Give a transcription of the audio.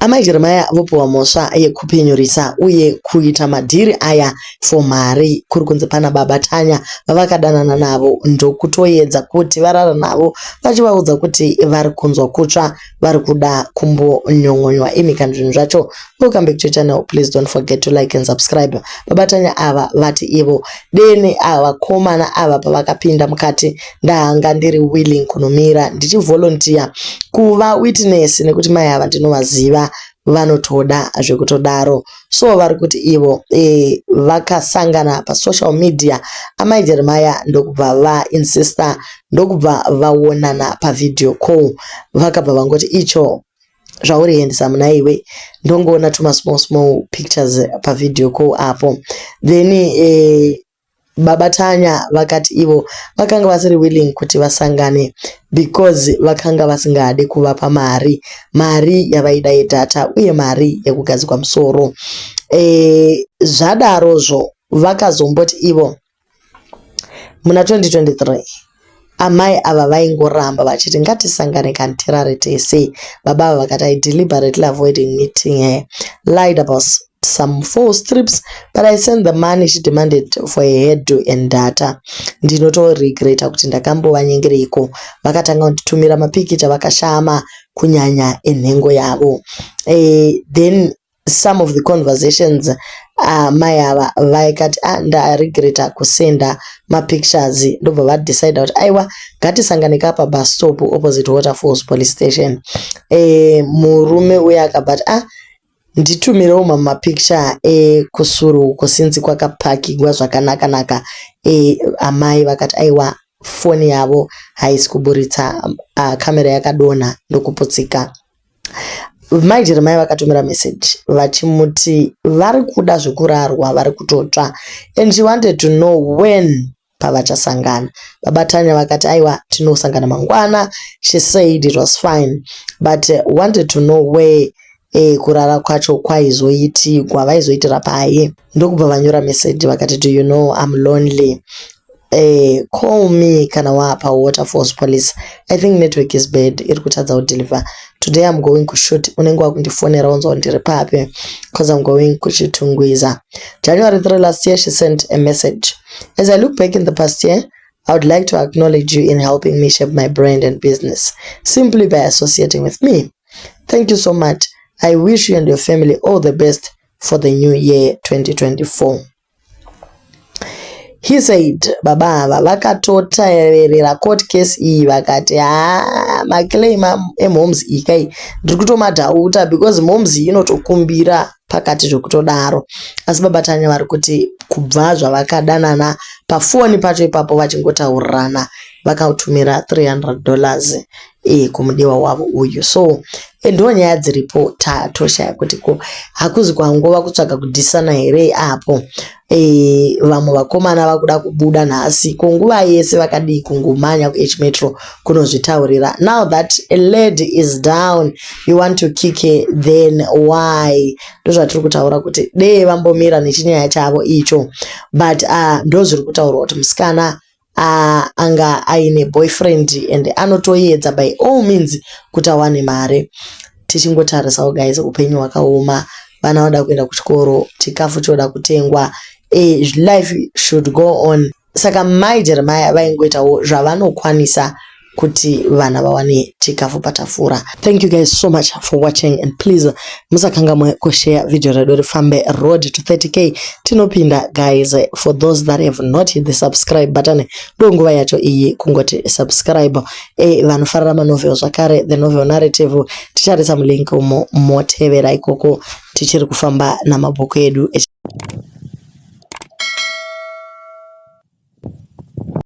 Amai Jeremiah vopiwa mhosva yekupinyurisa uye kuita madhiri aya for mari kuri kunzi pana baba Tanya vavakadanana navo ndokutoedza kuti varara navo vachivaudza kuti vari kunzwa kutsva vari kuda kumbonyon'onywa imi kana zvinhu zvacho. Welcome back to channel, please don't forget to like and subscribe. Baba Tanya ava vati ivo dene ava vakomana ava pavakapinda mukati ndanga ndiri willing kunomira ndichivolunteer kuva witness nekuti mai ava ndinovaziva vanotoda zvekutodaro. So vari kuti ivo vakasangana pasocial media amai Jeremiah ndokubva vainsista ndokubva vaonana pavideo call. Vakabva vangoti icho zvauri handsome naiwe, ndongoona tuma small small pictures pavideo call apo. Then baba Tanya vakati ivo vakanga vasiri willing kuti vasangane because vakanga vasingade kuvapa mari, mari yavaida yedhata uye mari yekugadzikwa musoro. Zvadarozvo vakazomboti ivo muna 2023 amai ava vaingoramba vachiti ngatisangane kani tirare tese. Baba ava vakati I deliberately avoiding meeting her, lied about some false trips, but I sent the money she demanded for a hairdo and data. Ndinotoregreta kuti ndakambovanyengereiko. Vakatanga kunditumira mapikicha vakashama kunyanya enhengo yavo. Then some of the conversations, mai ava vaikati ah, ndaregreta kusenda mapictures, ndobva vadecida kuti aiwa ngatisangane ka pabus stop opposite Waterfalls police station. Murume uya akabva ati ah, nditumirewo mamwe mapicture ekusuru uko sinzi kwakapakigwa zvakanaka-naka. Amai vakati aiwa foni yavo haisi kuburitsa, kamera yakadonha ndokuputsika. Mai Jeremiah vakatumira message vachimuti vari kuda zvekurarwa vari kutotsva and she wanted to know when pavachasangana. Baba Tanya vakati aiwa tinosangana mangwana. She said it was fine but wanted to know where kurara kwacho kwaizoitigwa, vaizoitira pai. Ndokubva vanyora message vakati do you know I'm lonely, call me kana wapa Waterfalls police. I think network is bad, iri kutadza kudeliver. Today I'm going kushoot, unenge wakundifonera unzwa ndiri papi because I'm going kuChitungwiza. January 3 last year she sent a message. As I look back in the past year, I would like to acknowledge you in helping me shape my brand and business simply by associating with me. Thank you so much. I wish you and your family all the best for the new year 2024. He said baba ava vakatoteverera court case iyi vakati haa maclaim emhomes iyi kai ndiri kutomadoubta because mhomes iyi inotokumbira pakati zvekutodaro. Asi baba Tanya vari kuti kubva zvavakadanana pafoni pacho ipapo vachingotaurirana vakatumira $300 kumudiwa wavo uyu. So ndo nyaya dziripo, tatoshaya kuti ko hakuzi kwangova kutsvaga kudhisana here apo. Vamwe vakomana vakuda kubuda nhasi ko nguva yese vakadii kungomhanya kuH Metro kunozvitaurira. Now that a lady is down, you want to kick her, then why? Ndozvatiri kutaura kuti dee vambomira nechinyaya chavo icho, but ndo zviri kutaurwa kuti musikana anga aine boyfriend and anotoedza by all means kuti awane mari. Tichingotarisawo guys, upenyu hwakaoma, vana vanoda kuenda kuchikoro, chikafu choda kutengwa, life should go on. Saka mai Jeremiah vaingoitawo zvavanokwanisa kuti vana vawane chikafu patafura. Thank you guys so much for watching and please musakangamwe kushare video redu rifambe. Road to 30K tinopinda guys. For those that have not hit the subscribe button, ndo nguva yacho iyi kungoti subscribe. Vanofarira manovel zvakare, the novel narrative, ticharisa mulink umo motevera ikoko. Tichiri kufamba namabhuku edu.